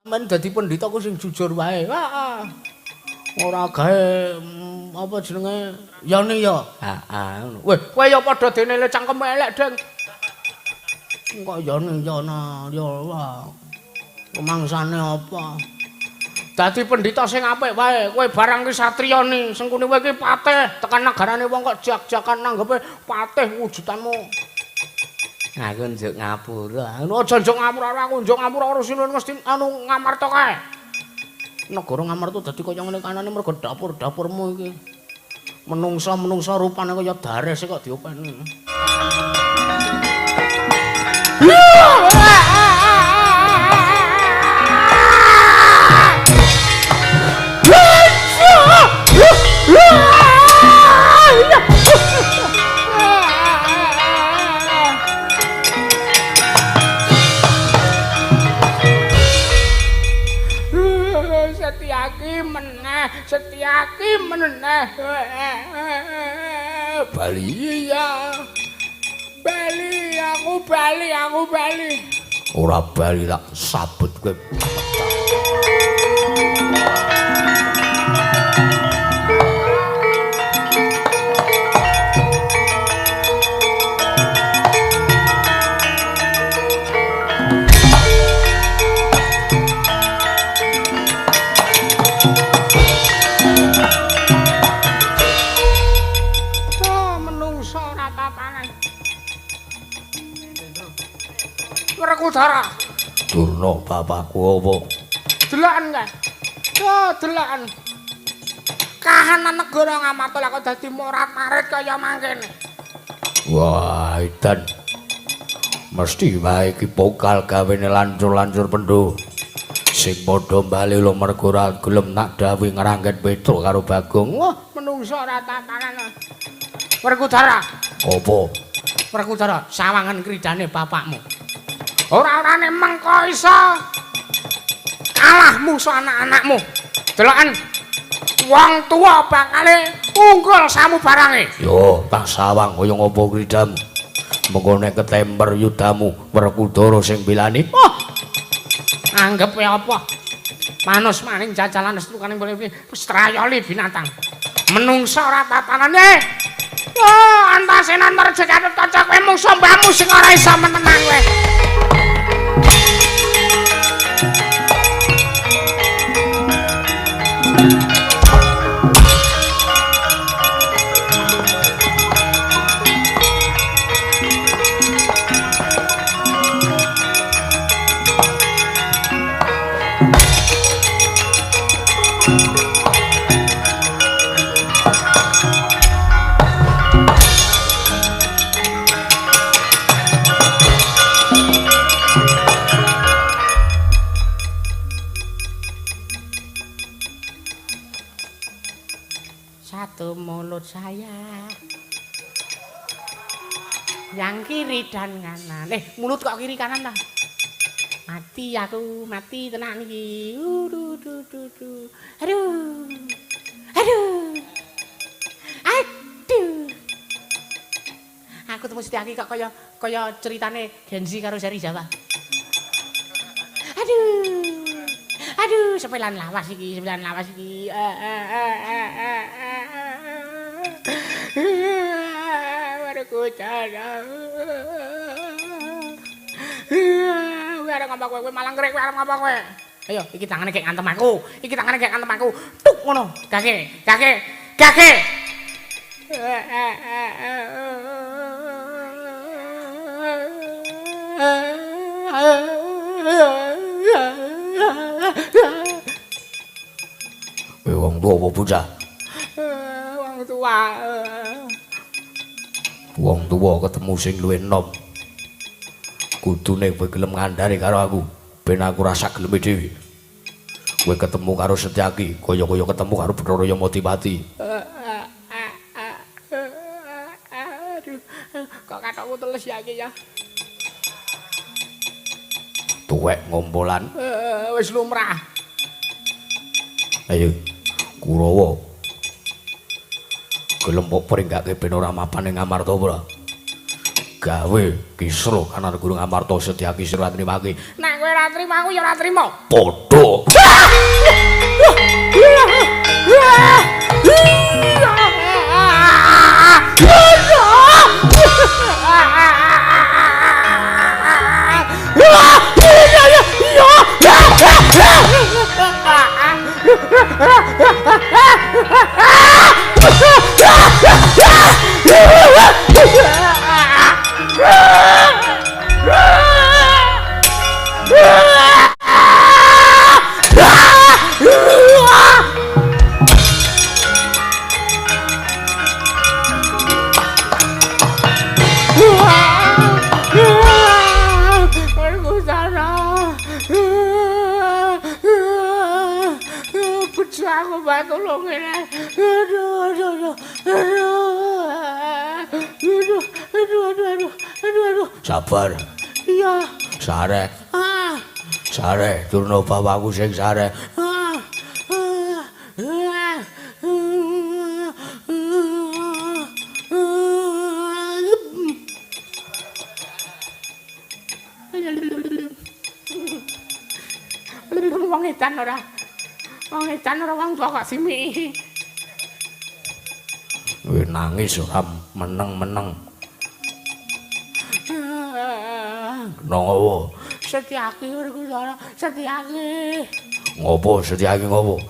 Men dadi pendhita ku sing jujur wae. Wah. Ora gawe apa jenenge yane ya. Heeh ngono. Weh, kowe ya padha dene le cangkem elek, Deng. Kok yane ya na ya wah. Rumangsane apa? Dadi pendhita sing apik wae. Kowe barang ki satriya ni, sengkune kowe iki patih, tekan nagarane wong kok jak-jakan nanggepe patih wujudanmu. Aku njuk ngapura. Anu aja njuk ngapura, aku njuk ngapura karo Sinuwun mesti anu Ngamarta kae. Negara Ngamarta dadi kaya ngene kanane mergo dapur-dapurmu iki. Menungsa-menungsa rupane kaya dares kok diopeni. Setyaki meneh. Bali ya. Bali aku bali aku bali. Ora bali tak sabut kowe. Werkudara. Durna bapakku apa? Deloken kae. Oh, deloken. Kahanan negara Ngamarta lha kok dadi morat-marit kaya mangkene. Wah, edan. Mesti wae iki pokal gawene lancur-lancur pendho. Sing padha bali lho mergo ora gelem nak dawuh ngrangget Petruk karo Bagong. Wah, menungso ora tatanan. Werkudara. Apa? Werkudara, sawangan kridane bapakmu. Ora-orane mengko iso kalah musuh anak-anakmu. Deloken wong tuwa bakale unggul samubarange. Yo, tak sawang kaya ngopo kridamu. Mengko nek ketemper yudamu Werkudara sing bilani. Oh. Anggepe apa? Manus maning jajalan setrukane boleh strayoli binatang. Menungsa ora tatanane. Oh, Antasena Antarja Gatotkaca kowe mungsuh mbahmu sing ora iso menenang kowe. Satu mulut saya, yang kiri dan kanan. Mulut kok kiri kanan ta? Mati aku, mati tenan iki. Aduh. Aduh. Aduh. Aku temu Setyaki kok kaya kaya ceritane Genzi karo Seri Jawa. Aduh. Aduh, sepelan lawas iki, sepelan lawas iki. Werkudara. Kowe arep ngapa kowe? Kowe malah ngrek, kowe arep ngapa kowe? Ayo, iki tangane gek ngantem aku. Iki tangane gek ngantem aku. Tuk ngono. Gage, gage, gage. Kowe wong tuwa apa bocah? Wong tuwa. Wong tuwa ketemu sing luwih enom. Kudune kowe gelem ngandhani karo aku, ben aku rasa geleme dhewe. Kowe ketemu karo Setyaki, kaya-kaya ketemu karo Bathara Yamadipati. Aduh, kok kathokku teles ya iki ya. Tuwek ngompolan. Wis lumrah. Ayo, Kurawa. Gelem kok pringgake ben ora mapan ning Ngamarta ora? Gawe kisruh kanar Guru Ngamarta Setyaki sira trimake. Nek kowe ora trima aku ya ora trima. Padha. Sabar. Iya. Sare. Ah. Sare, turno bapakku sing sare. Ah. Wong edan ora. Wong edan ora wong tua kok simi. Kowe nangis ora meneng-meneng. Ngopo? Setyaki Werkudara, Setyaki. Ngopo Setyaki ngopo?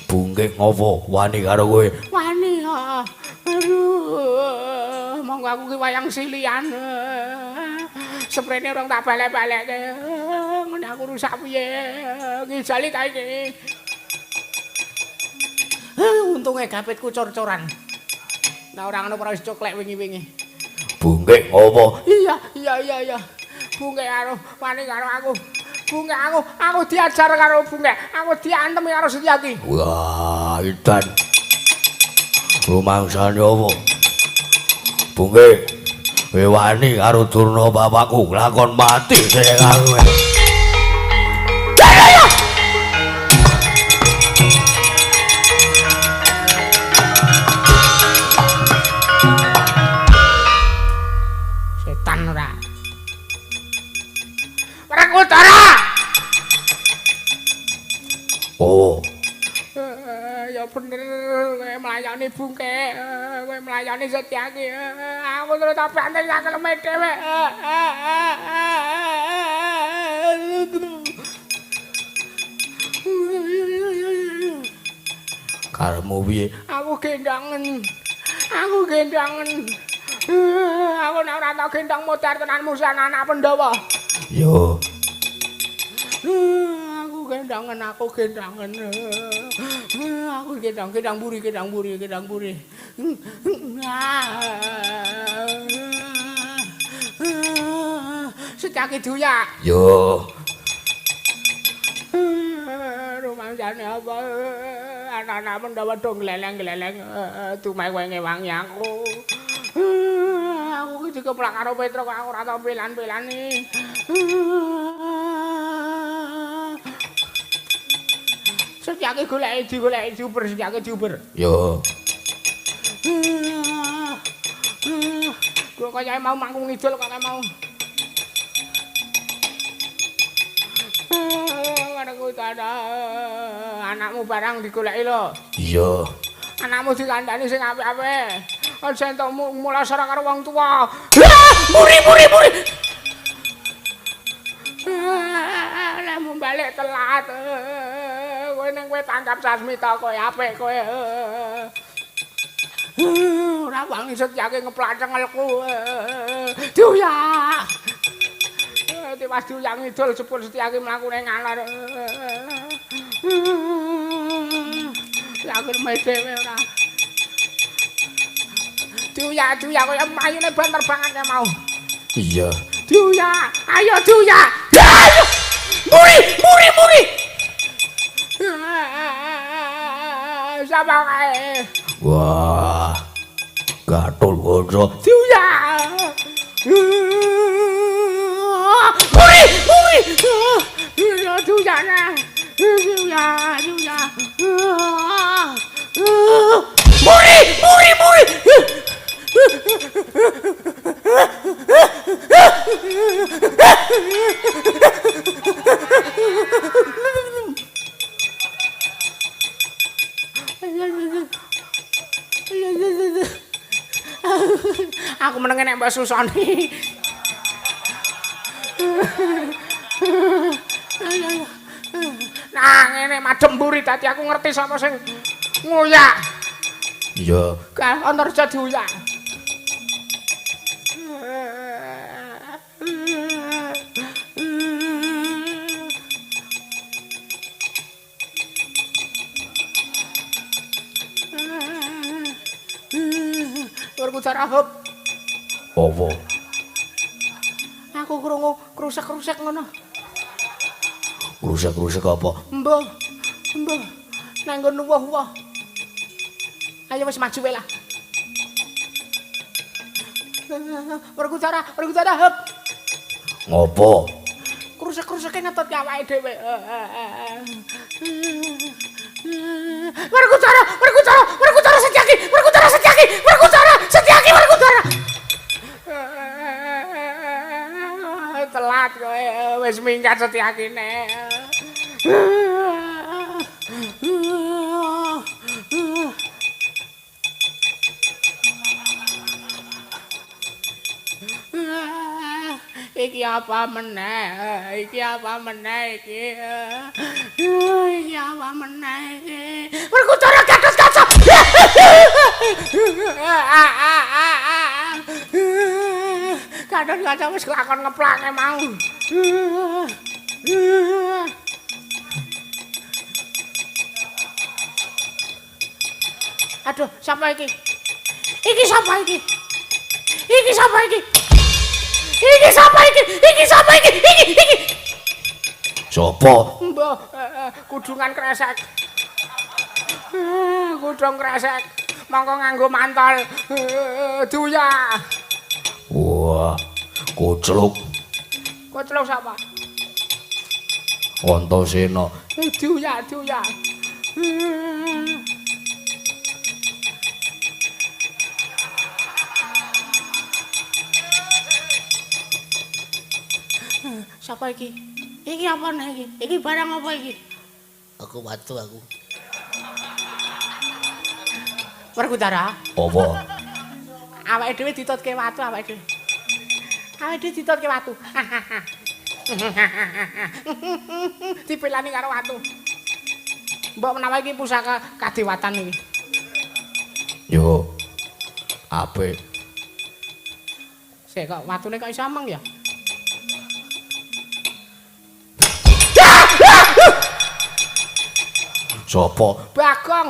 Bungkik ngopo? Wani karo kowe? Wani ha. Aduh, monggo aku ki wayang silian. Seprene urung tak balek-balekke. Ngene aku rusak piye? Ngijali ta iki. Untunge gapitku cor-coran. Nah ora ngono ora wis coklek wingi-wingi. Bungkik ngopo? Iya, iya, iya, iya. Bungkik karo wani karo aku. Bungkik aku diajar karo Bungkik. Aku diantem karo Setyaki. Wah, edan. Rumangsane opo? Bungkik, kowe wani karo Durna bapakku lakon mati sing karo kowe. Setan ora. Werkudara. Oh. Ya bener kowe mlayani Bungkik, kowe mlayani Setyaki. Aku terus tak banting sak keleme dhewe. Karepmu piye? Aku gendhangen. Aku gendhangen. Aku nek ora tau gendhong modar tenan musan anak Pandhawa. Yo. Aku gendhangen, aku gendhangen. Aku gendhong, gendhong buri, gendhong buri, gendhong buri. Setyaki diuyak. Yo. Rumangsane apa? Anak-anak Pandhawa do gleleng-gleleng dumeh kowe ngewangi aku. Aku iki dikeplak karo Petruk aku ora tau pelan-pelani. Setyaki goleki digoleki diuber, Setyaki diuber. Yo. Kok kaya mau mangkung ngidul kok kaya mau. Werkudara, anakmu barang digoleki lho. Iya. Anakmu dikandani sing apik-apik. Aja entuk mulasara karo wong tuwa. Muri muri muri. Lemu balik telat. Kowe ning kowe tangkap Sasmita kowe apik kowe. Ora wangi Setyaki ngeplak cengelku. Diuyak. Tiwas diuyak ngidul sepur Setyaki mlakune ngalor. Aku dhewe ora. Diuyak, diuyak kaya mayune banter banget ya mau. Iya. Diuyak, ayo diuyak. Ayo. Muri, muri, muri. Sapa kae? Wah. Gatul Kaca. Diuyak. Muri, muri. Iya diuyak nah. Diuyak, diuyak. Muri, muri, muri. Aku menenge nek mbok susoni. Nah, ngene madhem mburi dadi aku ngerti sapa sing nguyak. Iya. Antarja diuyak. Werkudara hop. Apa? Aku krungu krusek-krusek ngono. Krusek-krusek apa? Mbah. Mbah. Nang nggon woh-woh. Ayo wis maju wae lah. Werkudara, Werkudara hop. Ngopo? Krusek-kruseke ngetutke awake dhewe. Werkudara, Werkudara, Werkudara Setyaki, Werkudara Setyaki, Werkudara Setyaki, Werkudara. Telat kowe, wis minggat Setyakine. Iki apa meneh? Iki apa meneh iki? Iki apa meneh iki? Werkudara Gatotkaca. Gatotkaca wis kelakon ngeplake mau. Aduh, sapa iki? Iki sapa iki? Iki sapa iki? Iki sapa iki? Iki sapa iki? Iki iki. Sopo? Mbah, kudungan kresek. Kudung kresek. Mongko nganggo mantol. Duya. Wah, kocluk. Kocluk sapa? Antasena. Duya, duya. Sapa iki? Iki apa nih iki? Iki barang apa iki? Aku watu aku. Werkudara. Apa? Awake dhewe ditutke watu awake dhewe. Awake dhewe ditutke watu. Dipelani karo watu. Mbok menawa iki pusaka kadewatan iki. Yo. Apik. Sik kok watune kok iso ameng ya? Sopo? Bagong,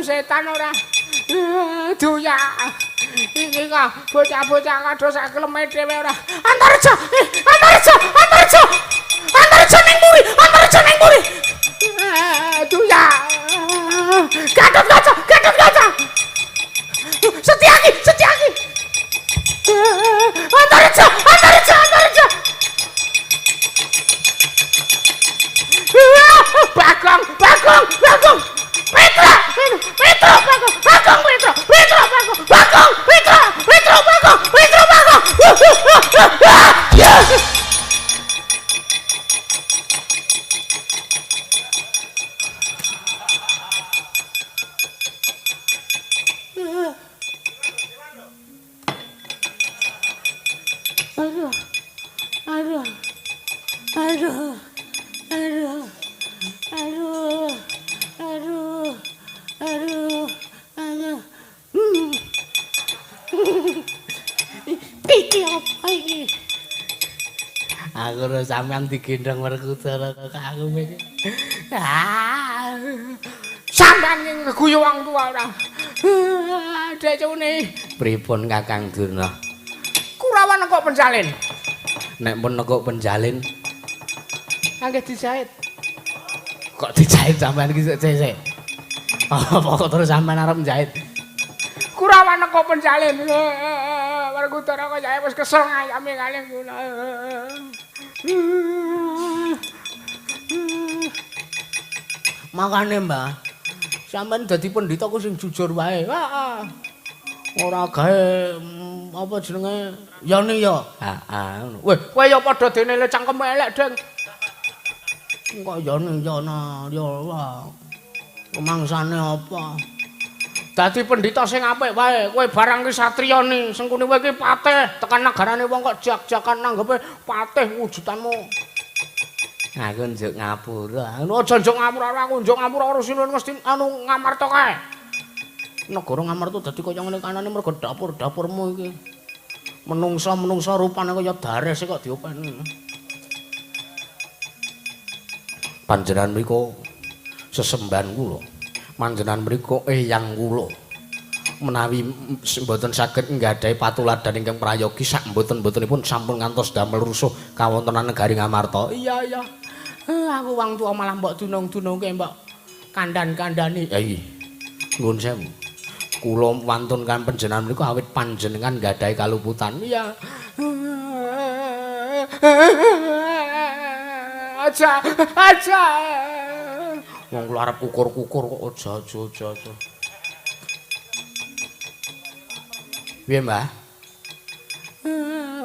setan ora. Duya. Iki kok bocah-bocah kadha sak keleme dhewe ora. Antarja, Antarja, Antarja. Antarja ning mburi, Antarja ning mburi. Duya. Gatotkaca, Gatotkaca. Setyaki, Setyaki. Antarja, Antarja, Antarja. Bagong, Bagong, Bagong. Petra, Petra, Bagong, Bagong, Petra, Petra, Bagong, Bagong, Petra, Petra, Bagong, Petra, Bagong. Aduh, aduh, aduh, aduh. Aduh, aduh, aduh, aduh. Iki apa iki? Aku ora sampean digendhong Werkudara kok aku iki. Sampean ngeguyu wong tuwa ora. Dek cune. Pripun Kakang Durna? Kurawan nekuk penjalin. Nek pun nekuk penjalin angge dijahit. Kok dijahit sampean iki sik-sik. Apa kok terus sampean arep njahit? Kurawan nekuk penjalin. Werkudara kok jae wis kesel ngayame kalih kula. Makane, Mbah, sampean dadi pendhita ku sing jujur wae. Ora gawe apa jenenge? Yane ya. Heeh, ngono. Weh, kowe ya padha dene le cangkeme elek, Deng. Kok yane ya na ya wah. Kemangsane apa? Dadi pendhita sing apik wae. Kowe barang ki satriya ni, sengkuni kowe iki patih, tekan nagarane wong kok jak-jakan nanggepe patih wujudanmu. Aku njuk ngapura. Anu aja njuk ngapura, aku njuk ngapura karo Sinuwun mesti anu Ngamarta kae. Negara Ngamarta dadi kaya ngene kanane mergo dapur-dapurmu iki. Menungsa-menungsa rupane kaya dares kok diopeni. Panjenengan mriku sesembahan kula. Panjenengan mriku eyang kula. Menawi mboten saged nggadahi patuladan ingkang prayogi sak mboten-mbotenipun sampun ngantos damel rusuh kawontenan negari Ngamarta. Iya, iya. Aku wong tuwa malah mbok dunung-dunungke mbok kandhan-kandhani. Iya. Nuwun sewu. Kula wantun kan panjenengan mriku awit panjenengan nggadahi kaluputan. Iya. Aja, aja. Wong kula arep kukur-kukur kok aja aja aja aja. Piye, Mbah?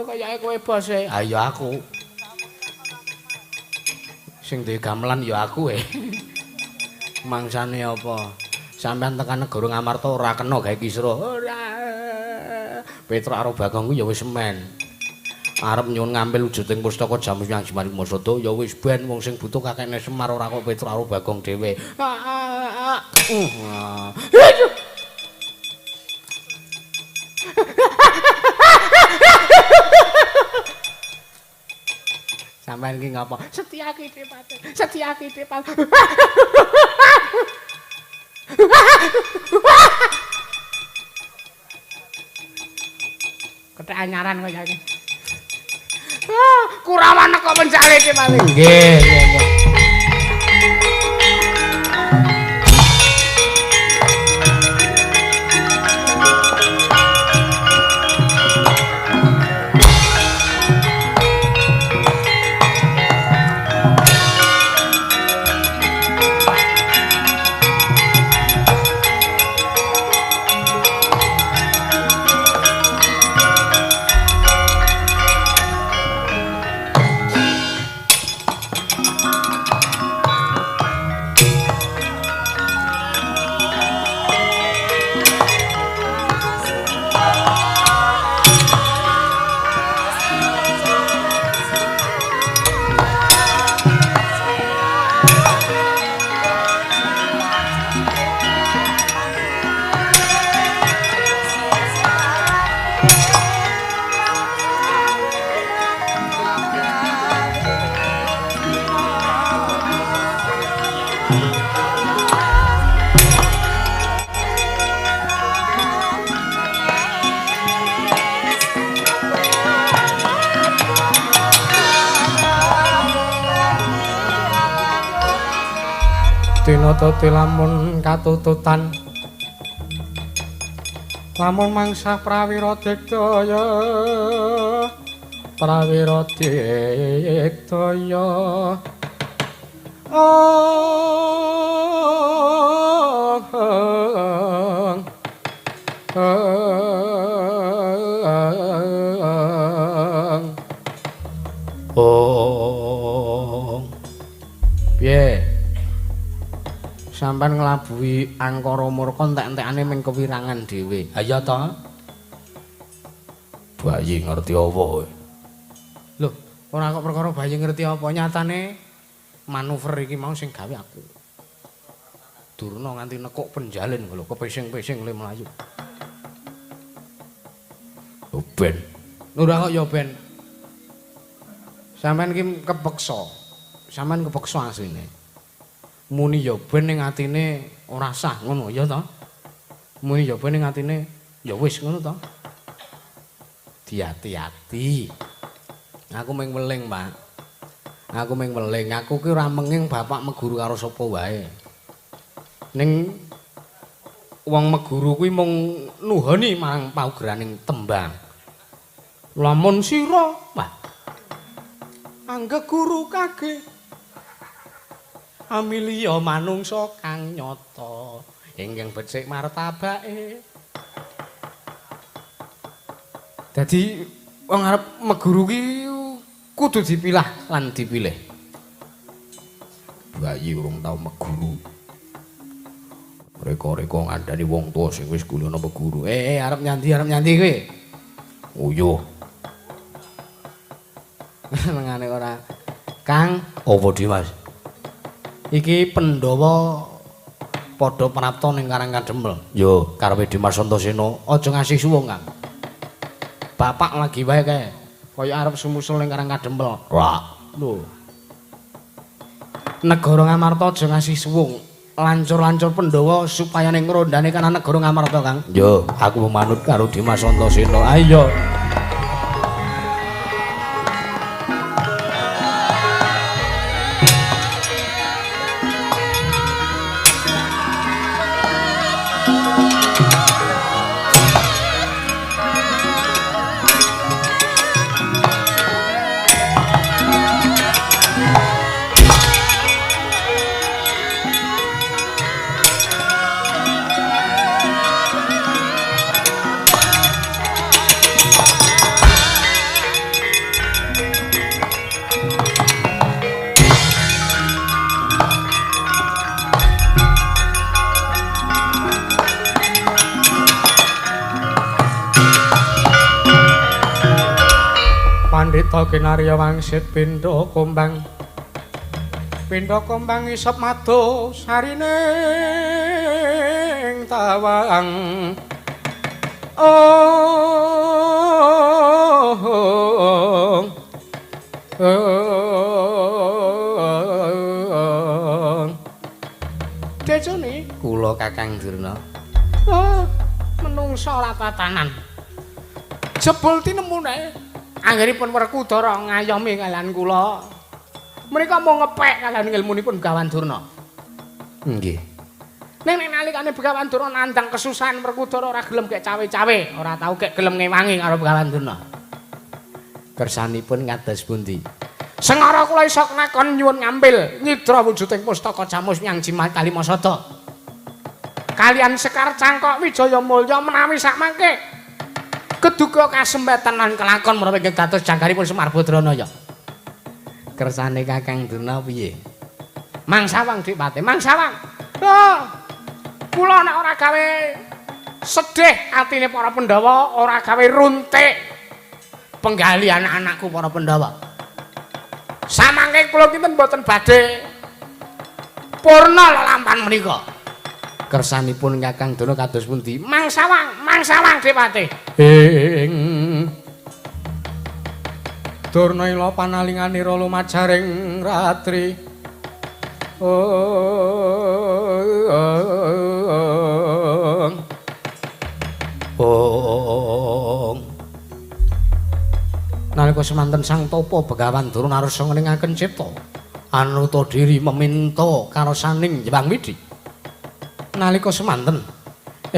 Kayake kowe bos e. Ha ya aku. Sing duwe gamelan ya aku e. Mangsane apa? Sampeyan tekan negara Ngamarta ora kena gawe kisruh. Ora. Petruk karo Bagong ku ya wis semen. Arep nyuwun ngambil wujuding pustaka Jamus Yang Jimani Masada ya wis ben wong sing butuh kakekne Semar ora kok Petruk karo Bagong dhewe. Sampeyan iki ngapa? Setyaki Depate. Setyaki Depate. Kethek anyaran kaya iki. Kurawan kok mencale iki paling. Nggih, nggih, nggih. Tinatati lamun katututan lamun mangsa prawira digdaya prawira digdaya ong piye sampean nglabuhi angkara murka entek-entekane ming kewirangan dhewe. Ha iya ta? Bayi ngerti apa kowe? Lho, ora kok perkara bayi ngerti apa, nyatane manuver iki mau sing gawe aku. Durna nganti nekuk penjalin lho, kepesing-pesing le mlayu. Oh ben. Ora kok ya ben. Sampean iki kepeksa. Sampean kepeksa asline. Muni ya ben ning atine ora sah ngono ya ta? Muni ya ben ning atine ya wis ngono ta? Diati-ati. Aku mung weling, Pak. Aku mung weling, aku ki ora menging bapak meguru karo sapa wae. Ning wong meguru kuwi mung nuhoni marang paugraning tembang. Lamun sira, Pak, anggep guru kage amiliya manungsa kang nyata ingkang becik martabake. Dadi wong arep meguru ki kudu dipilah lan dipilih. Bayi urung tau meguru. Reka-reka ngandani wong tuwa sing wis kulino peguru. Arep nyandi, arep nyandi kowe. Uyuh. Mengane ora. Kang, apa Dimas? Iki Pandhawa padha prapta ning Karang Kadempel. Yo, karepe Dimas Antasena aja ngasih suwung, Kang. Bapak lagi wae kae. Kaya arep sumusul ning Karang Kadempel. Ora. Lho. Negara Ngamarta aja ngasih suwung. Lancur-lancur Pandhawa supaya ning rondane kana negara Ngamarta, Kang. Yo, aku manut karo Dimas Antasena. Ayo. Pandhita kinarya wangsit pindha kumbang. Pindha kumbang isep madu sarining tawang. Oh. Decune kula Kakang Durna. Oh, menungsa ora tatanan. Jebul tinemune anggenipun Werkudara ngayomi kalian kula. Menika mau ngepek kalian ilmunipun Begawan Durna. Nggih. Ning nek nalikane Begawan Durna nandhang kesusahan Werkudara ora gelem gek cawe-cawe, ora tau gek gelem ngewangi karo Begawan Durna. Kersanipun kados pundi? Sengara kula iso nakon nyuwun ngambil nyidra wujuding pustaka Jamus Myang Jimat Kalimasada. Kalian Sekar Cangkok Wijaya Mulya menawi sakmangke keduga kasempatan lan kelakon menawi ingkang dados jangkaripun Semar Badranaya. Kersane Kakang Durna piye? Mangsawang Dipate, mangsawang. Oh, kula nek ora gawe sedih atine para Pandhawa, ora gawe runtik penggali anak-anakku para Pandhawa. Samangke kula kinten mboten badhe purna lelampahan menika. Kersanipun Kakang Durna kados pundi? Mangsawang, mangsawang Dipate. Ing Durna ila panalinganira lumajaring ratri. Oh. Nalika semanten Sang Tapa Begawan Durna arsa ngeningaken cipta anuta diri meminta karsaning Hyang Widhi. Nalika semanten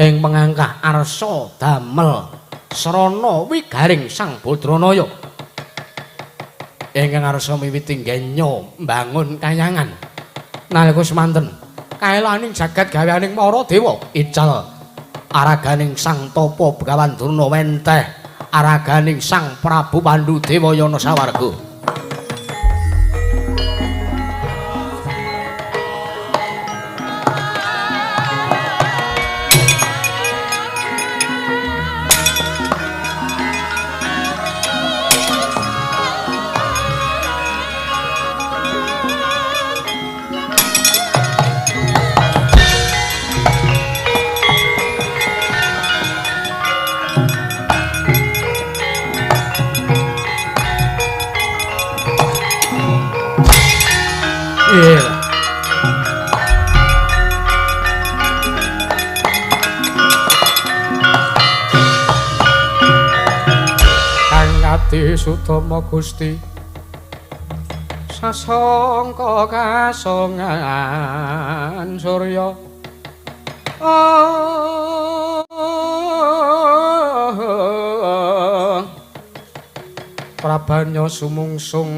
ing pengangkah arsa damel srana wigaring Sang Badranaya ingkang arsa miwiti ngenya mbangun kayangan. Nalika semanten kaelaning jagat gaweaning para dewa ical araganing Sang Tapa Begawan Durna wenteh araganing Sang Prabu Pandu Dewayana sawarga. Sutama Gusti sasangka kasongan surya prabanya sumungsung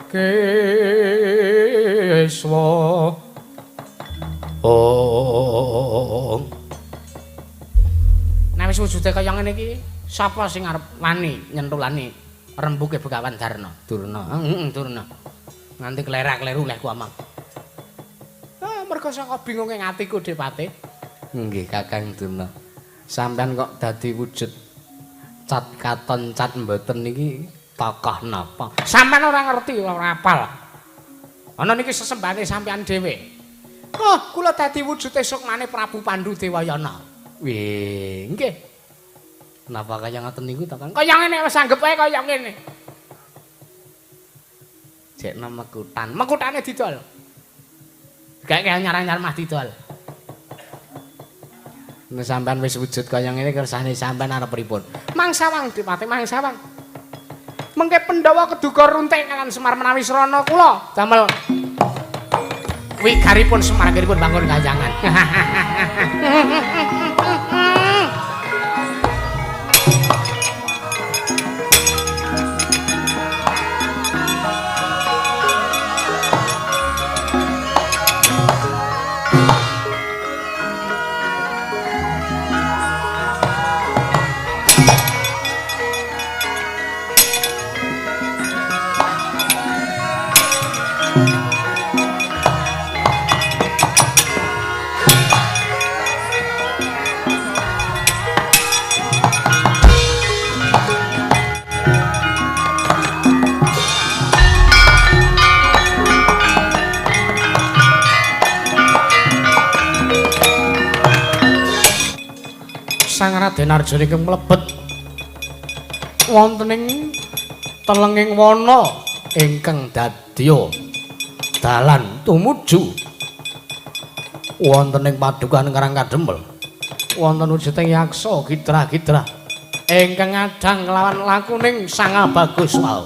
keswa. Oh. Nek wis wujude kaya ngene iki, sapa sing arep wani nyentulani rembuke Begawan Darna? Durna. Heeh, Durna. Nganti klerak-kleru lehku amang. Ah, Mergo saka bingunge atiku Depate. Nggih Kakang Durna. Sampeyan kok dadi wujud cat katon cat mboten niki tokoh napa? Sampeyan ora ngerti, ora apal. Ana niki sesembahane sampeyan dhewe. Oh, kula dadi wujude sukmane Prabu Pandu Dewayana. Wih, nggih. Napa kaya ngoten niku to, Kang? Kaya ngene wis anggep ae kaya ngene. Jekno mekutan. Mekutane didol. Gak kaya nyar-nyar mah didol. Nek sampean wis wujud kaya ngene kersane sampean arep pripun? Mangsawang Dipati, mangsawang. Mengke Pandhawa keduga runting kalian Semar menawi srana kula damel wigaripun Semar anggenipun bangun kayangan. Sang Raden Arjuna ingkang mlebet wonten ing telenging wana ingkang dadya dalan tumuju wonten ing padukan Karang Kadempel wonten wujuding yaksa gidra-gidra ingkang ngadang kelawan lakuning Sang Bagus wau.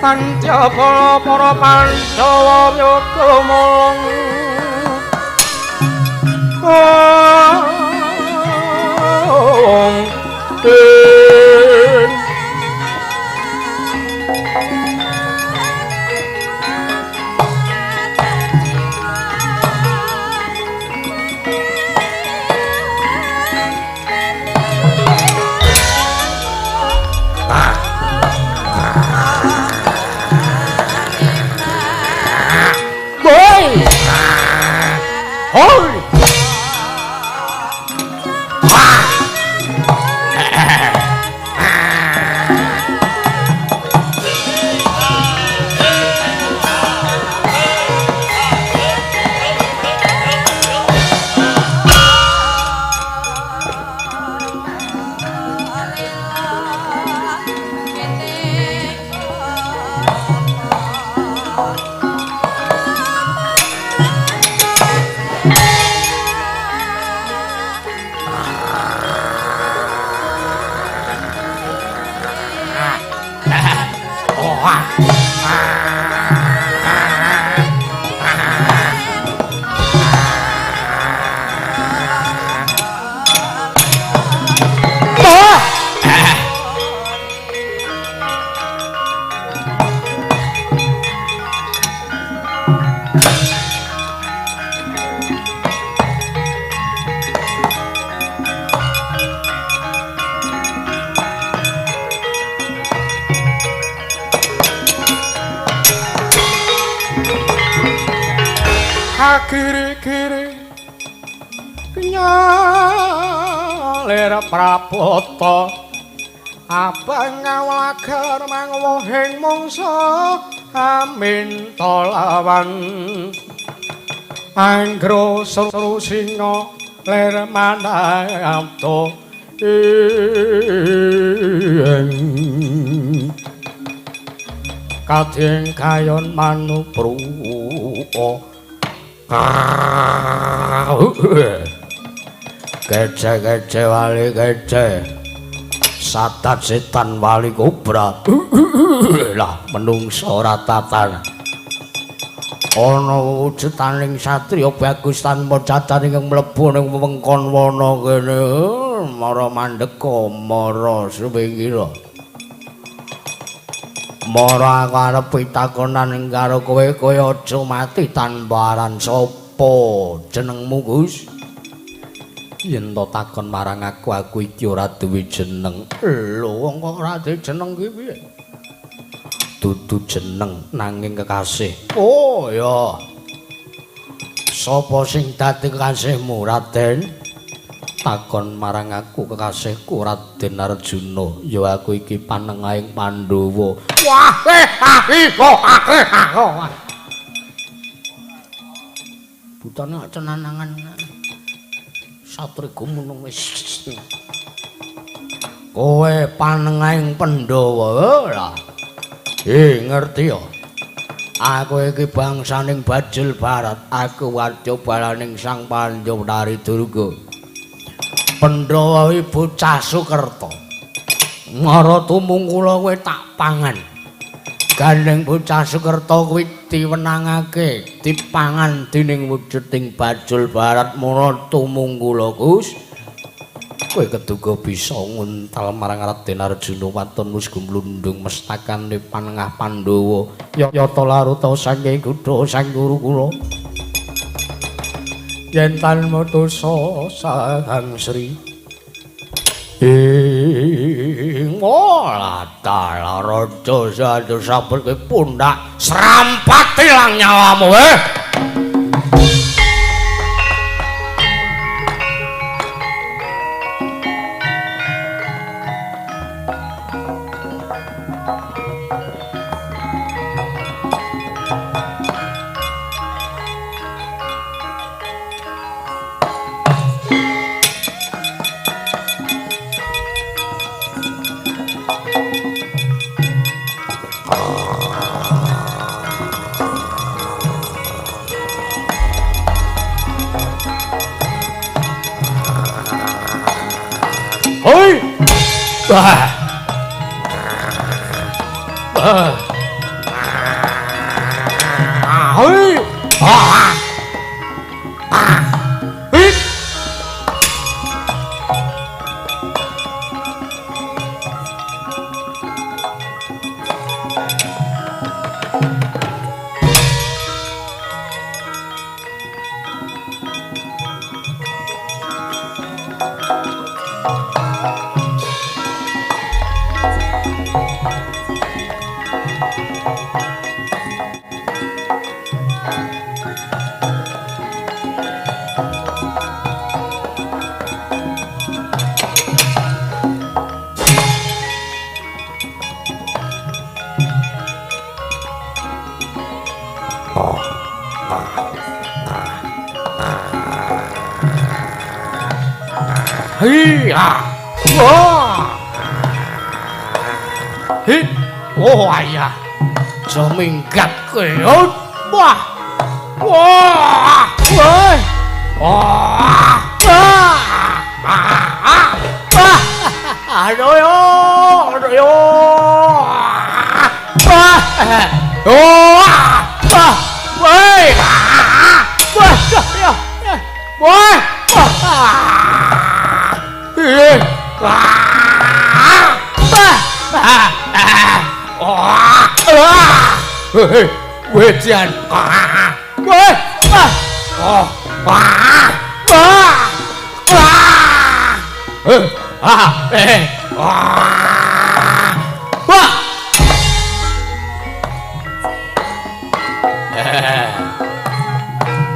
Kanca para Pandhawa yoga mulung Kiri-kiri nyalir prapata abang ngawlagar mangwohing mangsa aminta lawan anggro seru singa lir manapta ing kading kayon manupruka. Kece-kece wali kece satat setan wali kobra. Lah menungso ora tatan ana wujutaning satriya bagus tanpa cacat ingkang mlebu ning wewengkon wana kene mara mandeka mara suwingira mara aku arep pitakonan karo kowe, kowe aja mati tanpa aran. Sapa jenengmu, Gus? Yen to takon marang aku, aku iki ora duwe jeneng. Lho, wong kok ora duwe jeneng ki piye? Dudu jeneng nanging kekasih. Oh ya. Sapa sing dadi kekasihmu, Raden? Takon marang aku kekasihku Raden Arjuna. Ya aku iki panengahing Pandhawa. Wah, butane cenanangan. Satri gumunung wis. Kowe panengahing Pandhawa lah. Ngerti ya? Aku iki bangsaning Bajul Barat, aku wadya balaning Sang Panjawari Durga. Pandhawa iki bocah Sukerta. Ngara tumung kula kowe tak pangan. Gandeng bocah Sukerta kuwi diwenangake dipangan dening wujuding Bajul Barat mara tumung kula, Gus. Kowe keduga bisa nguntal marang Raden Arjuna waton wis gumlundung mestakane panengah Pandhawa. Yata laruta saking kutha sang guru kula. Yen tanma dosa sang Sri. Ing ora dalah raja satu sabet kowe pundak serampat ilang nyawamu. Wah. Ah. Hei. Ah. Ah. Hei. Oh ayah, aja minggat kowe. Wah. Wah. Wah. Wah. Wah. Aduh yo, aduh yo. Wah. Wah. Wah. Woi. Wah. Ya. Wah. Wah. Wah. Wah. Wah. Wejan. Wah. Wah. Oh. Wah. Wah. Wah. Ah. Wah. Wah. Wah.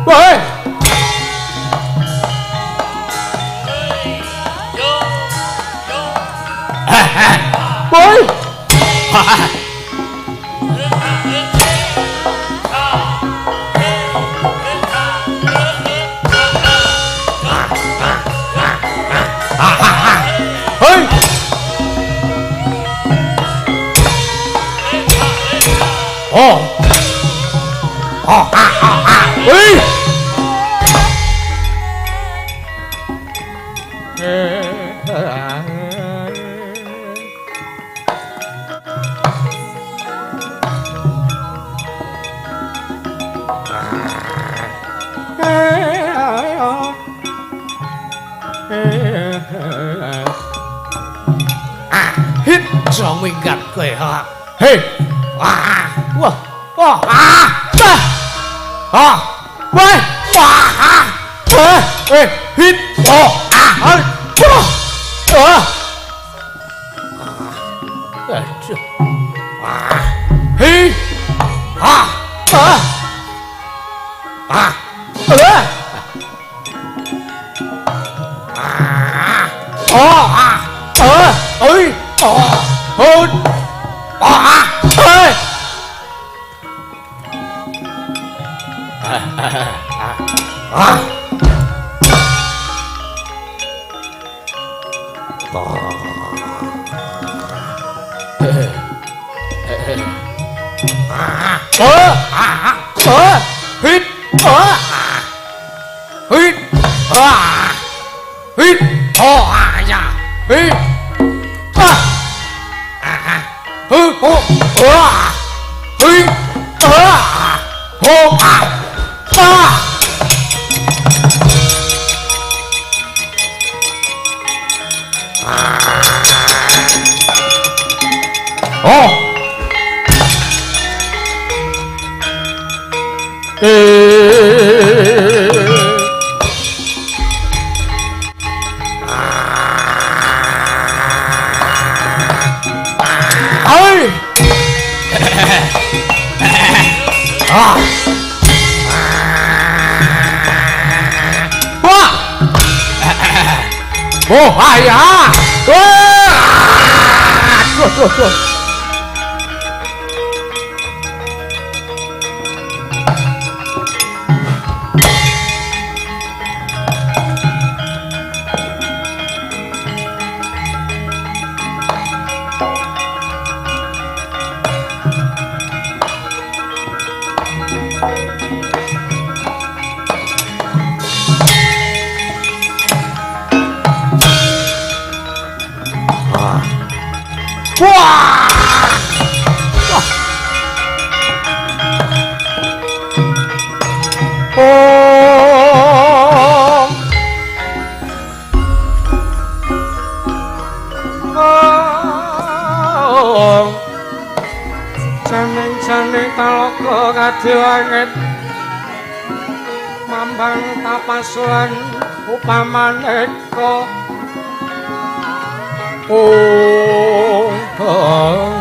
Woi. Hei. Oh. Oh. Hei. Hit minggat kowe ha. Hei. Wah. Wah. Wah. Ah. Ah. Wah. Wah. Wah. Eh, hit. Oh. Ah. Wah. Wah. Aduh. Wah. Hei. Ah. Ah. Ah. Oh, ah, oh, oi, oh, oh, ah, oi. Ah. Oh, ah, oh, hit, oh, hit, ah, hit, oh, ah, ya, hit, ah, ah, oh, oh, ah, hit, ah, oh, ah, ah. Oh. Ah. Wah. Oh, ayah. Wah. Tuh, tuh, tuh. Wah! Wah. Oh. Oh. Janing-janing talaga kadhe langit mambang tapas lan upamaneka. Oh. Oh.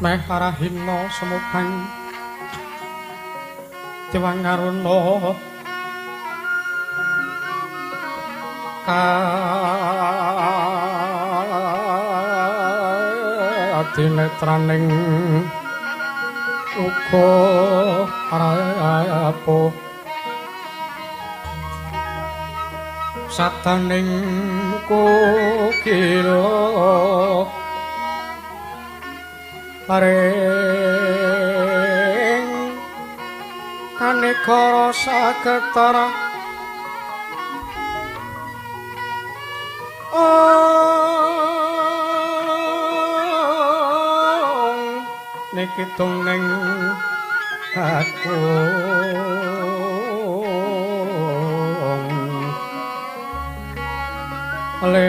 Meh parahina semubang Dewangaruna Kadinetraning uga rapo sadaning kukila ring kanegara sagetara nikitung ning aku lir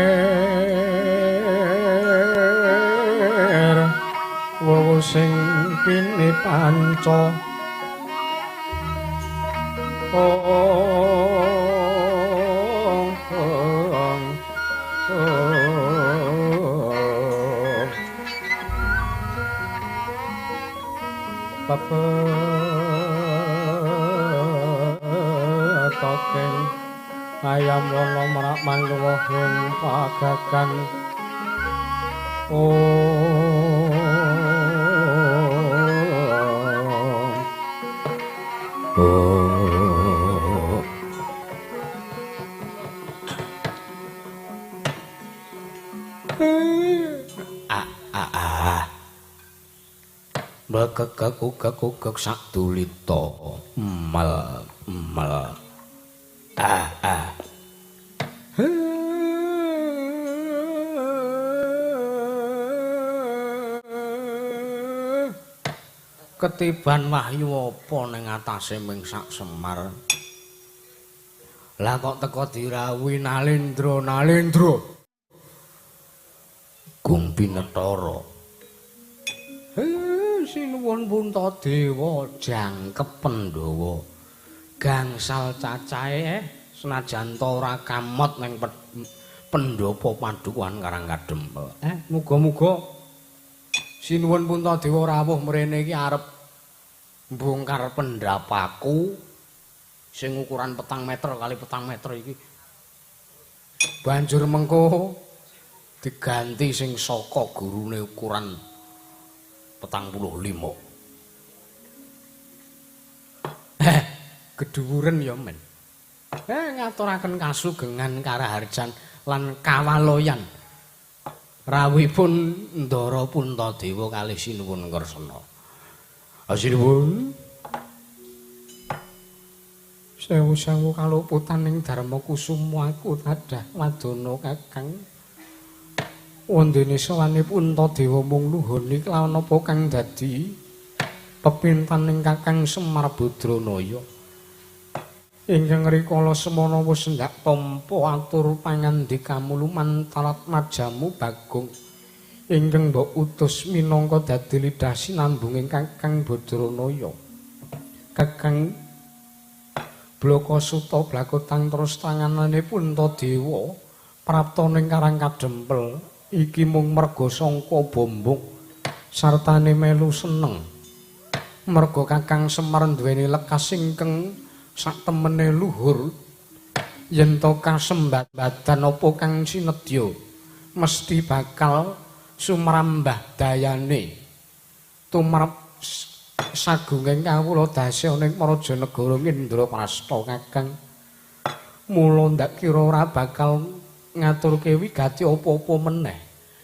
wowo sing pini panca Pepetoking ayam wana merak manluwuhing pagagan Bekekek-kekek sak dulita mel mel ah ah Ketiban wahyu apa ning atase ming sak Semar. Lah kok teko dirawuhi Nalendra Nalendra Gung Pinetara. Sinuwun Puntadewa jangkep Pandhawa gangsal cacahe senajan ta ora kamot ning pendhapa padukuhan Karang Kadempel. Muga-muga sinuwun Puntadewa rawuh mrene iki arep mbongkar pendhapaku sing ukuran 4 meter kali 4 meter iki. Banjur mengko diganti sing saka gurune ukuran 45. Gedhuwuren ya men. Ngaturaken kasugengan karaharjan lan kawaloyan. Rawuhipun Ndara Puntadewa kalih sinuwun Kresna. Sinuwun. Sewu-sewu kaluputan ing Darma Kusuma aku tadah wadana Kakang. Wondene sawane Puntadewa mung nuhoni kelawan apa kang dadi pepintaning Kakang Semar Badranaya. Ingkang rikala semana wis ndak tampa atur pangandikamu lumantar majamu Bagong ingkang mbok utus minangka dadi lidah sinambunging Kakang Badranaya. Kakang Blaka Suta blakotang terus tanganane Puntadewa prapta ning Karang Kadempel. Iki mung merga sangka bombong sartane melu seneng merga Kakang Semar duweni lekas ingkang sak temene luhur yen to kasembadan apa kang sinedya mesti bakal sumrambah dayane tumrap sagunging kawula dasya ning Praja Negara Indraprasta. Kakang mula ndak kira ora bakal ngaturke wigati apa-apa meneh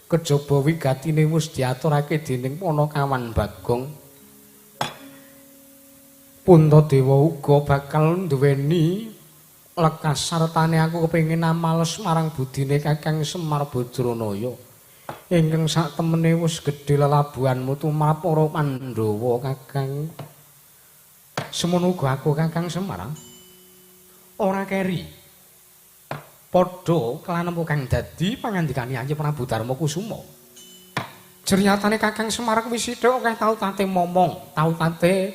kejaba wigatine wis diaturake dening Panakawan Bagong. Puntadewa uga bakal nduweni lekas sartane aku kepengin amales marang budine Kakang Semar Badranaya ingkang sak temene wis gedhe lelabuhanmu tumrap para Pandhawa. Kakang semono uga aku Kakang Semar ora keri padha kelanem kang dadi pangandikane Ayi Prabu Darma Kusuma. Jernyatane Kakang Semar kuwi sithik akeh tau tate momong, tau tate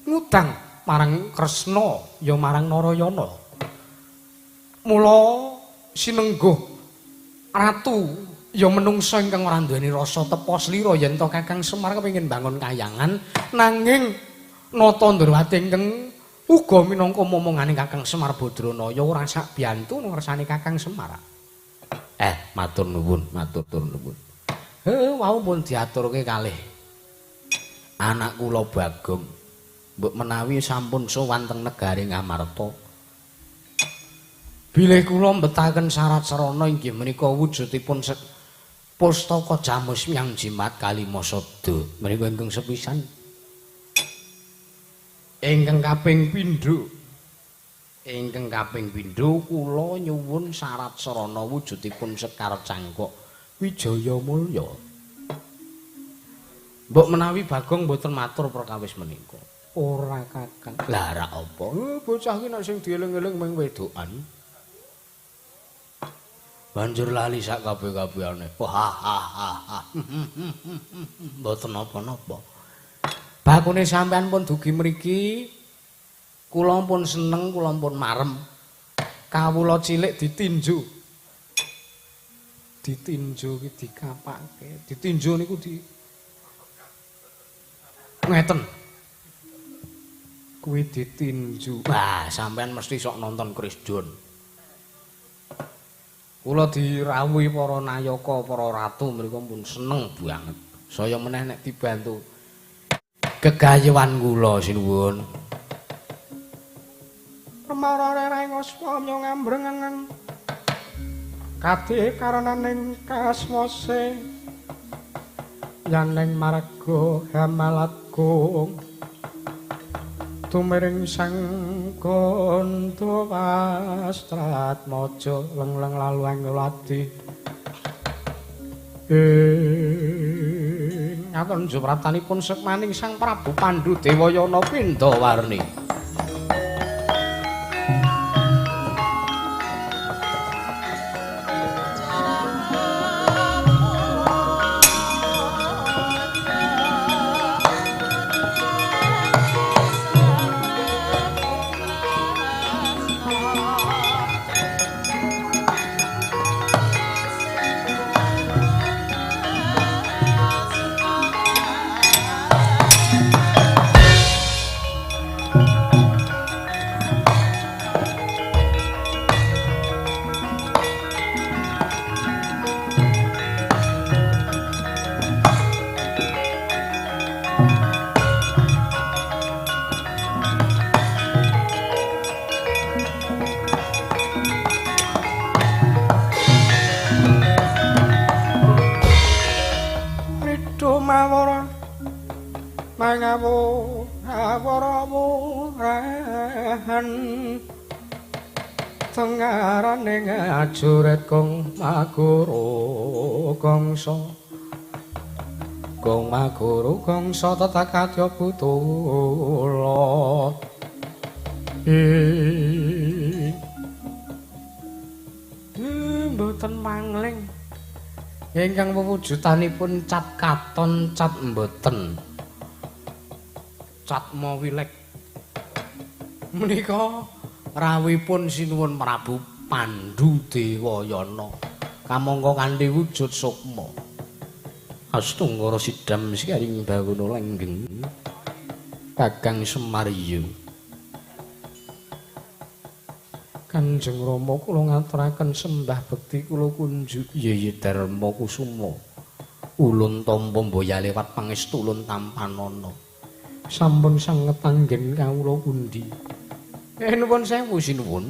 ngudang marang Kresna ya marang Narayana. Mula sinengguh ratu ya menungsa ingkang ora duweni rasa tepa slira yen to Kakang Semar kepengin bangun kayangan nanging nata Ndrawati ingkang Uga minangka momongane Kakang Semar Badranaya ora sak biyantu ngersane Kakang Semar. Matur nuwun, matur nuwun. Wau pun diaturke kalih anak kula Bagong. Mbok menawi sampun sowan teng negari Ngamarta. Bilih kula mbetaken syarat sarana inggih menika wujudipun pustaka Jamus Miang Jimat Kalima Sabda. Menika ingkang sepisan. Ingkang kaping pindho. Ingkang kaping pindho kula nyuwun syarat sarana wujudipun Sekar Cangkok Wijaya Mulya. Mbok menawi Bagong mboten matur perkawis menika. Ora Kakang. Lah ora apa? Bocah iki nek sing dieling-eling mung wedokan. Banjur lali sak kabeh-kabehane. Wah ha ha ha. Mboten napa-napa. Bakune sampean pun dugi mriki, kula pun seneng, kula pun marem. Kawula cilik ditinju. Ditinju ki dikapake. Ditinju niku di ngeten. Kuwi ditinju. Wah, sampean mesti sok nonton Chris John. Kula dirawuhi para nayaka, para ratu mriku pun seneng banget. Saya meneh nek dibantu gegayuhan kula sinuwun. Permara rereng aswamya ngambrengan kadhe karenaning kaswase yaning marga hamalatgung tumiring sang Gandawastratmaja lengleng lalu angladi ing ngaten jumratanipun sekmaning Sang Prabu Pandhu Dewayana Pindawarni. Tengarane ngajuret Kong Maguru Kangsa Kong Maguru Kangsa tetakadya butula mboten mangling ingkang wewujudanipun cat katon cat mboten cat mawilek menika rawuhipun sinuwun Prabu Pandhu Dewayana kamangka kanthi wujud sukma Astunggara sidam sikaring bawana lenggeng Kakang Semar iya. Kanjeng Rama kula ngaturaken sembah bekti kula kunjuk. Iya iya Darma Kusuma. Ulun tampa mbaya lewat pangestu ulun tampanana. Sampun sanget anggen kawula pundi? Nuwun sewu sinuwun.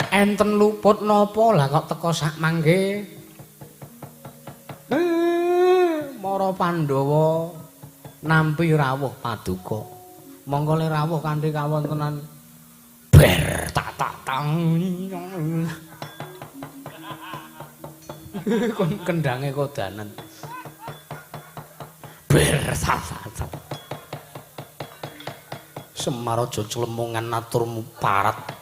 Enten luput napa lah kok teka sak mangke? Mara Pandhawa nampi rawuh paduka. Monggo le rawuh kanthi kawontenan ber tak tak tang. Kon kendange kodanan. Ber tak tak tak. Semar aja clemungan aturmu parat.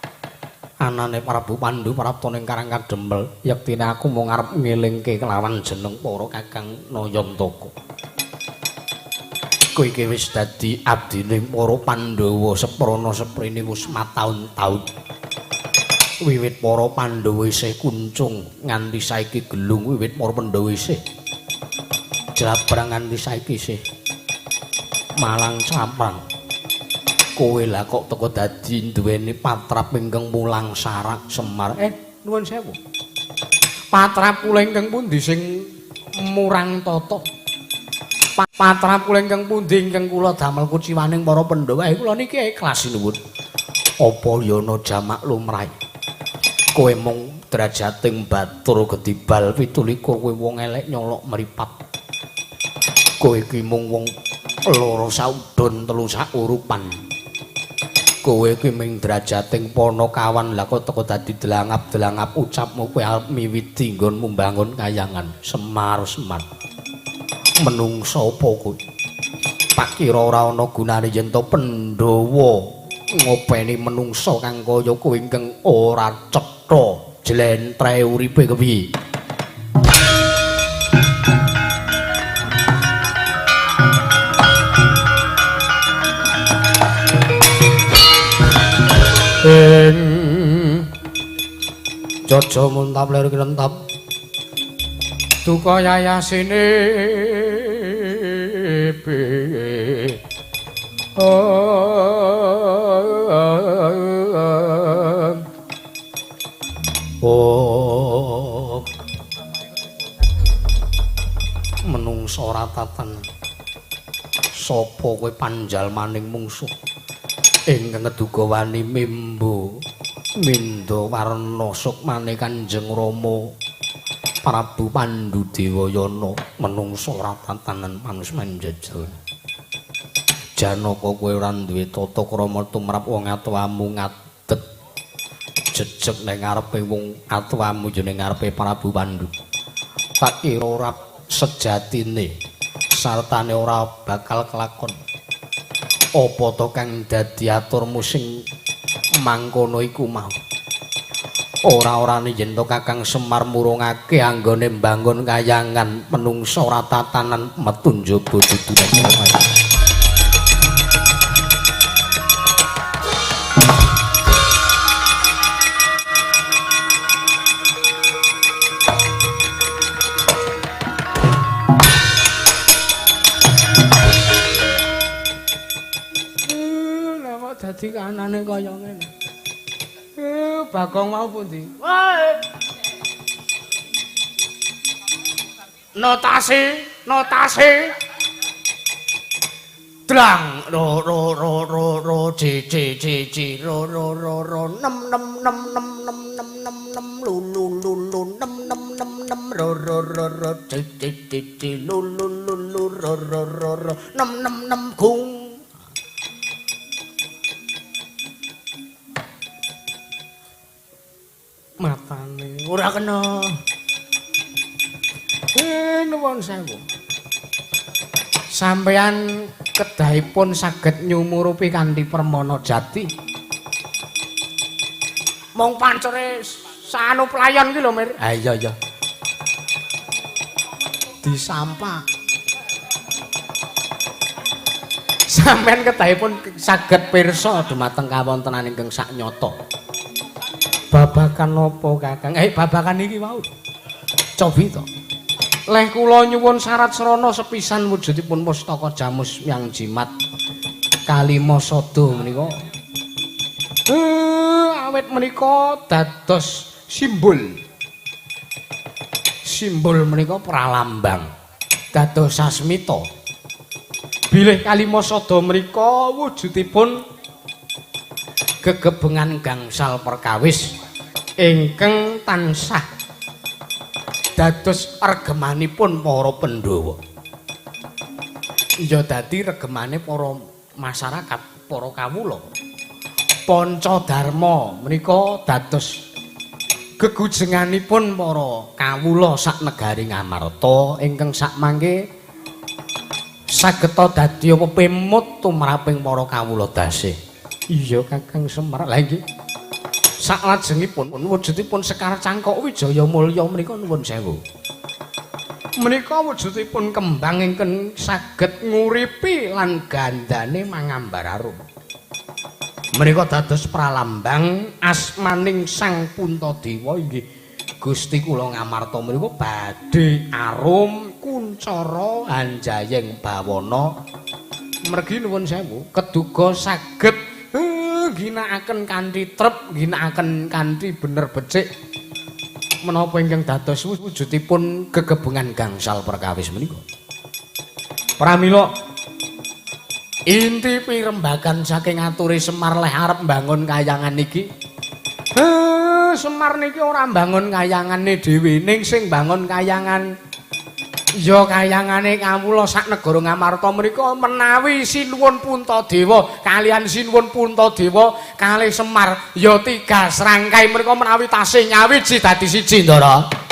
Anane Prabu Pandhu prapta ning Karang Kadempel, yektine aku mung arep ngelingke kelawan jeneng para Kakang Nayantaka. Kowe iki wis dadi abdine para Pandhawa seprana seprene wis mataun-taun. Wiwit para Pandhawa isih kuncung nganti saiki gelung, wiwit para Pandhawa isih jlabrang nganti saiki isih malang caprang. Kowe lah kok teko dadi duweni patrap ingkang mulang sarak Semar. Nuwun sewu. Patrap kula ingkang pundi sing murang tata? Patrap kula ingkang pundi ingkang kula damel kuciwaning para Pandhawa? Kula niki ikhlas sinuwun. Apa yana jamak lumrahe? Kowe mung drajating batur gedibal 27, kowe wong elek nyolok mripat. Kowe iki mung wong loro saudon telu saurupan. Kowe iki ming drajating panakawan, lah kok teko dadi delangap-delangap ucapmu kowe arep miwiti nggonmu mbangun kayangan. Semar Semar. Menungsa apa kowe? Tak kira ora ana gunane yen to Pandhawa ngopeni menungsa kang kaya kowe ingkang ora cetha jlentre uripe kepiye. Ing jaja muntap lir klentap duka yayasine oh menungsa ora tatan. Sapa kowe panjalmaning mungsuh ingkang ngeduga wani mimbo mindha warna sukmane Kanjeng Rama Prabu Pandu Dewayana? Menungsa ora tatanan manus manjajal. Janaka kowe ora duwe tata krama tumrap wong atuwamu, ngadeg jejeg ning ngarepe wong atuwamu ya ning ngarepe Prabu Pandu. Tak kira ora sejatine sartane ora bakal kelakon. Apa to kang dadi aturmu sing mangkono iku mau? Ora-orane yen to Kakang Semar murungake anggone mbangun kayangan, menungsa ora tatanan metu njaba duduran. Dadi kanane kaya ngene. Bagong mau pundi? Wae. Notasi, notasi. Drang ro ro ro ro ro c c c c ro ro ro ro 6 6 6 6 6 6 6 6 lu lu lu lu 6 6 6 6 ro ro ro ro c c c c lu lu lu lu ro ro ro ro 6 6 6 gung. Matane ora kena. Nuwun sewu. Sampeyan kedahipun saged nyumurupi kanthi permana jati. Mung pancere sanu playon ki lho, Mir. Ha iya iya. Disampak. Sampeyan kedahipun saged pirsa dumateng kawontenan ingkang saknyata. Babakan napa, Kakang? Babakan iki wau. Cobi to. Leh kula nyuwun syarat srana sepisan wujudipun pustaka jamus yang jimat kalima sada menika. Awit menika dados simbol. Simbol menika pralambang dados sasmita. Bilih kalima sada menika wujudipun gegebengan gangsal perkawis ingkang tansah dados regemanipun para Pandhawa. Ya dadi regemane para masyarakat, para kawula. Panca Dharma menika dados gegujenganipun para kawula sak negari Ngamarta ingkang sakmangke sageta dadi pepemut tumraping para kawula dasih. Iya Kakang Semar. Lah nggih. Saklajengipun wujudipun Sekar Cangkok Wijaya Mulya menika nuwun sewu. Menika wujudipun kembang ingkang saged nguripi lan gandane mangambar arum. Menika dados pralambang asmaning Sang Puntadewa inggih Gusti kula Ngamarta menika badhe arum kuncara anjayeng bawana Mergi nuwun sewu, keduga saged ginakaken kanthi trep, ginakaken kanthi bener becik menapa ingkang dados wujudipun gegebungan gangsal perkawis menika. Pramila inti pirembagan saking ature Semar leh arep mbangun kayangan iki. Semar niki ora mbangun kayangane dhewe, ning sing mbangun kayangan ya kayangane kawula sak negara Ngamarta menika menawi Sinuwun Puntadewa kaliyan Sinuwun Puntadewa kalih Semar ya tiga serangkai menika menawi tasih nyawiji dadi siji, Ndara.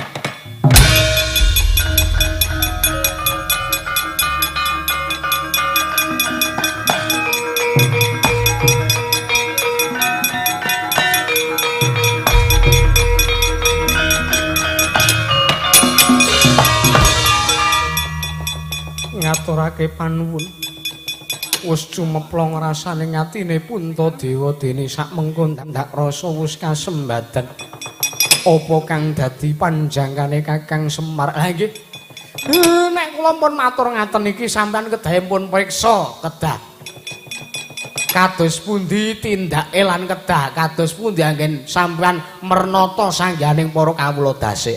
Ngaturake panuwun wis cumeplong rasane atine Puntadewa dene sak mengko ndak rasa wis kasembadan apa kang dadi panjangkane Kakang Semar. Lah nggih, nek kula pun matur ngaten iki sampean kedah pun priksa kedah kados pundi tindake lan kedah kados pundi anggen sampean mernata sangganing para kawula dase.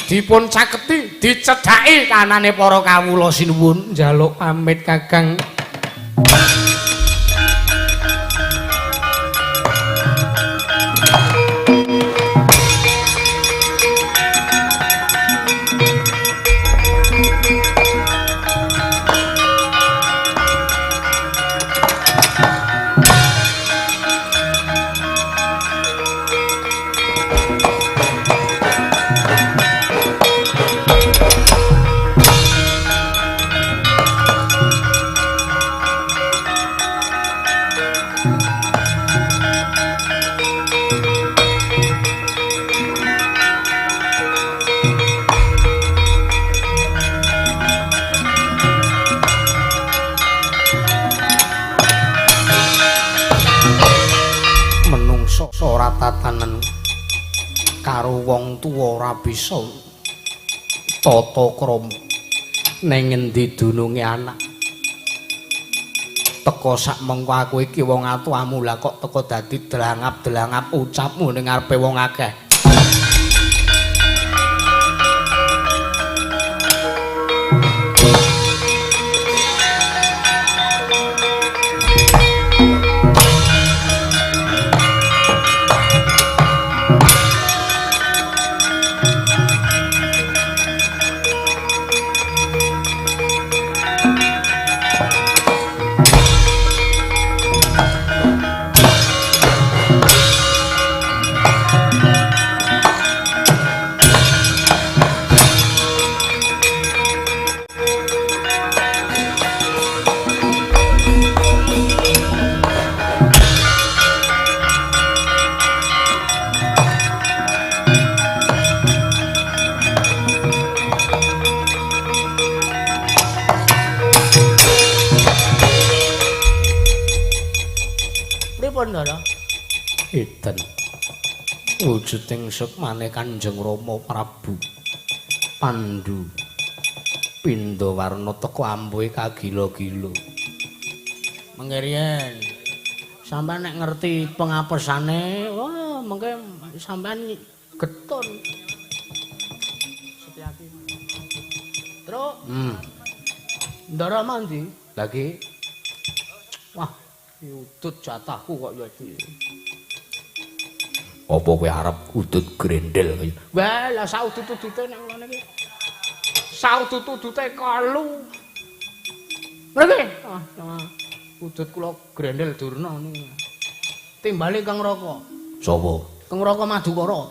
Dipun caketi, dicedhaki kanane para kawula sinuwun. Njaluk pamit Kakang. Tatanen karo wong tuwa ora bisa tata krama ning ngendi dununge anak teka sak mengko aku iki wong atuamu lah kok teka dadi delangap-delangap ucapmu ning ngarepe wong akeh. Eden wujuding sukmane Kanjeng Rama Prabu Pandu Pindawarna teka ampuhe kagila-gila. Mengke riyen sampean nek ngerti pengapesane, wah mengke sampean getun. Setyaki. Truk. Ndara mandi lagi. Wah, udut jatahku kok ya iki. Apa kowe arep udut grendel kaya? Wah, lah saudut-udute nek ngono iki. Saudut-udute kalu. Mriki. Ah, udut kula grendel durna niku. Timbali Kang Raka. Sapa? Kang Raka Madukara.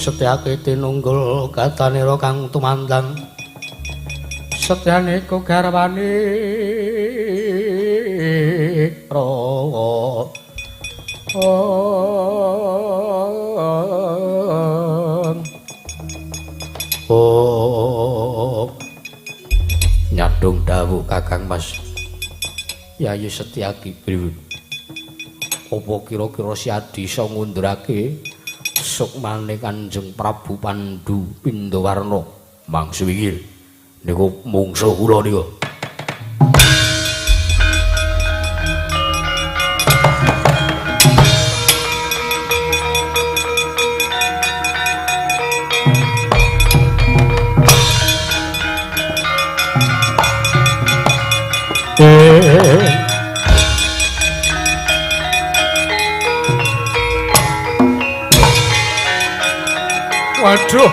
Setyake tinunggul katanira kang tumandang setyane ku garwane rawa. Oh, nyadong dawuh Kakang Mas Yayi Setyaki pripun? Apa kira-kira si Adi iso ngundurake sukmane Kanjeng Prabu Pandu Pindawarna? Mangsu inggil niku mungsuh kula niku. Waduh.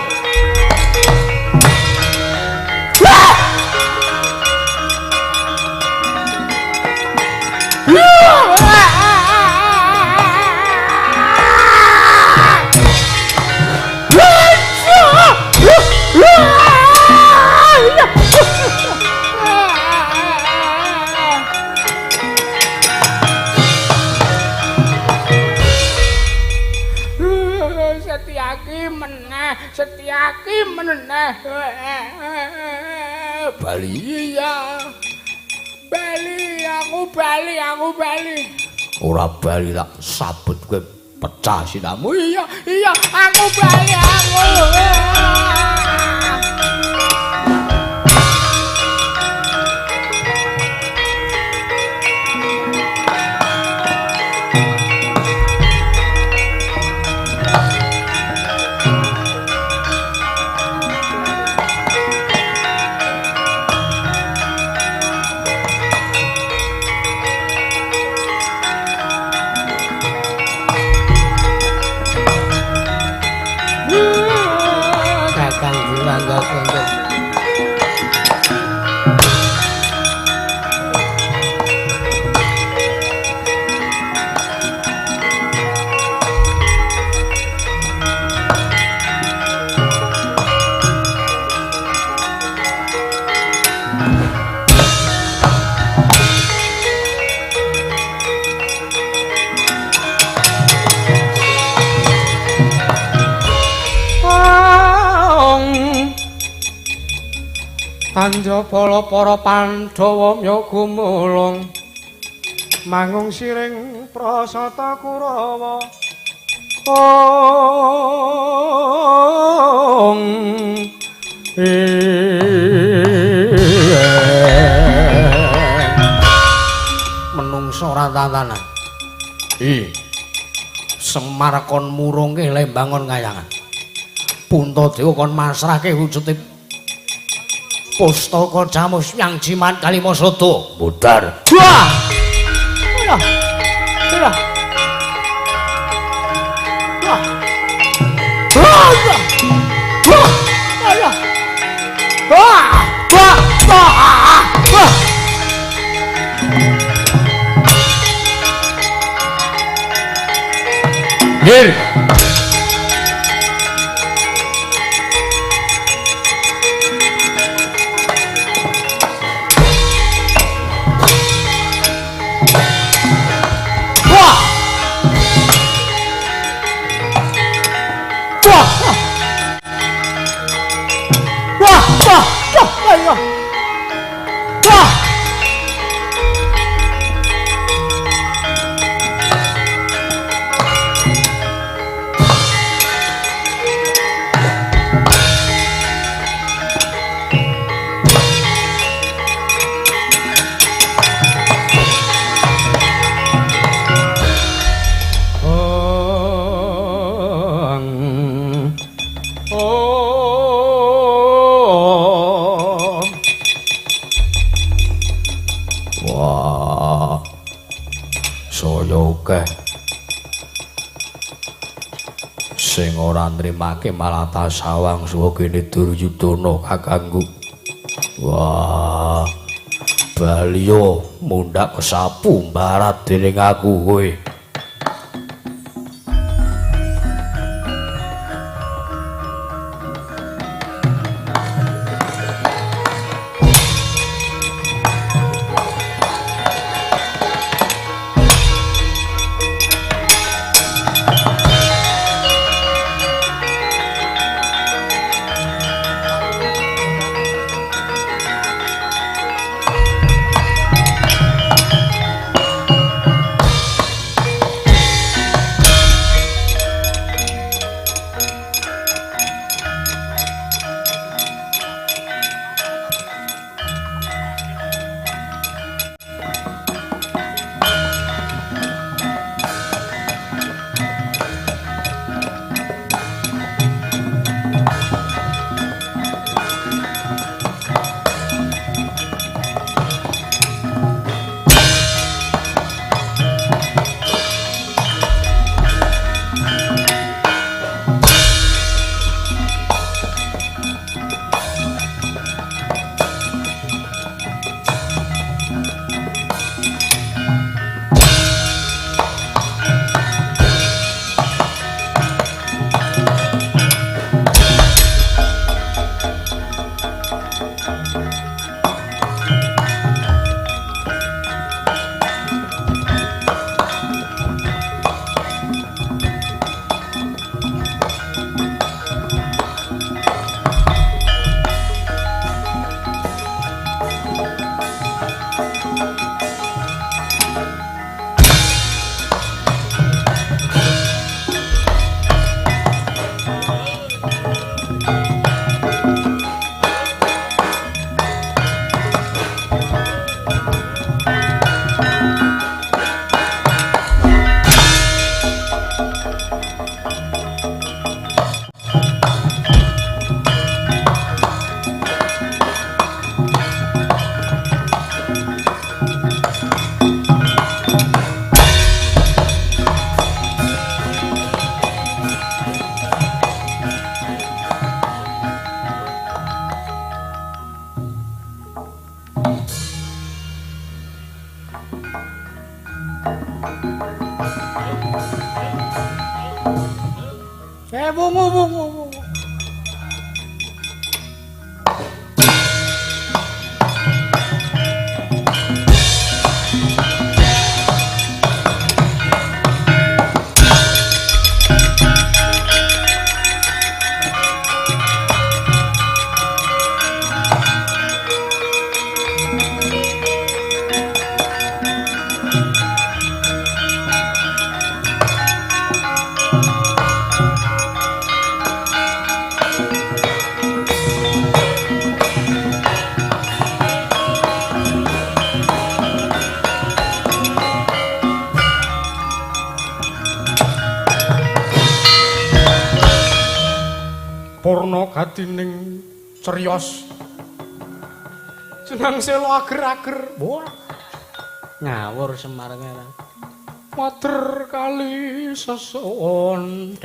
Setyaki meneh. Bali iya. Bali aku bali aku bali. Ora bali tak sabet kowe pecah siramu. Iya iya aku bali aku. Tanjabala para Pandhawa mya gumulung mangung siring prasata Kurawa. Ong menungso ora tatanan. Semar kon murungke lembangon kayangan. Puntadewa kon masrahke wujude pustaka Jamus yang jimat Kalimasada. Budar. Wah. Wah. Wah. Wah. Wah. Wah. Wah. Wah. Wah. Wah. Nggih. Sing ora nrimake malah tasawang suwa kene Duryudana kakangku. Wah, baliyo mundhak kesapu mbarat dening aku kowe. Wungu wungu wungu. Purna gatining criyos jeneng selo ager-ager. Wah, ngawur Semar ngerang. Mater kali sesonderan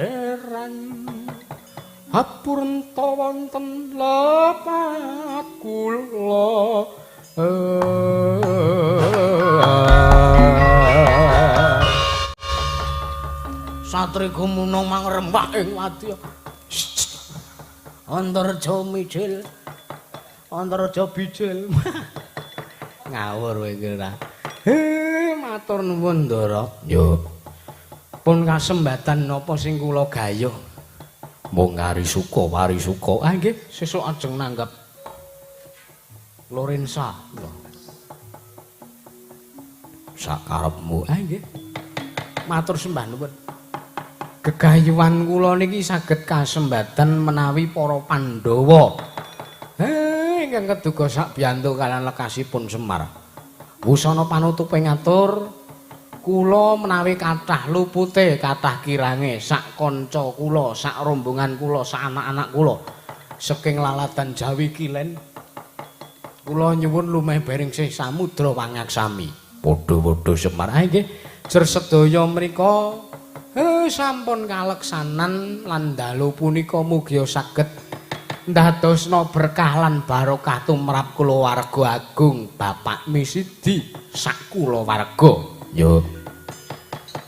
hapurenta wonten lepat kula. Satri gumunung mangrembak ing wadya. Antarja mijil. Antarja bijil. Ngawur kowe iki ora. Matur nuwun Ndara. Yo. Pun kasembatan napa sing kula gayuh? Mung arisuka warisuka. Ah nggih, sesuk ajeng nanggap Lorenza. Sakarepmu. Ah nggih. Matur sembah nuwun. Gegayuhan kula niki saged kasembatan menawi para Pandhawa. Ingkang keduga sak biyantu kaliyan lekasipun Semar. Wusana panutupe ngatur kula menawi kathah lupute, kathah kirange sak kanca kula, sak rombongan kula, sak anak-anak kula saking lalatan Jawi Kilen kula nyuwun lumeh bering sih samudra wangaksami. Padha-padha Semar. Ah nggih, jer sedaya mriku sampun kaleksanan lan dalu punika mugia saged ndadosna berkah lan barokah tumrap kulawarga agung Bapak Misidi sak kulawarga. Yo.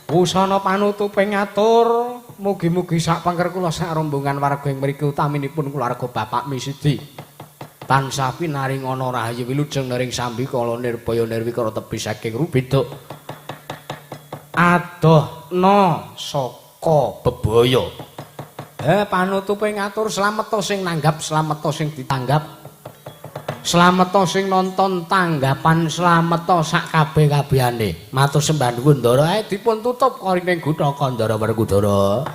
Wusana panutupe ngatur mugi-mugi sak pangker kula sak rombongan warga ing mriki utaminipun kulawarga Bapak Misidi tansah pinaringana rahayu wilujeng nering sambikala nirbaya nirwikara tebih saking rubeda adohna saka bebaya. Panutupe ngatur slameta sing nanggap, slameta sing ditanggap, slameta sing nonton tanggapan, slameta sak kabeh-kabehane. Matur sembah nuwun Ndara. Dipun tutup korining gutaka Ndara Werkudara.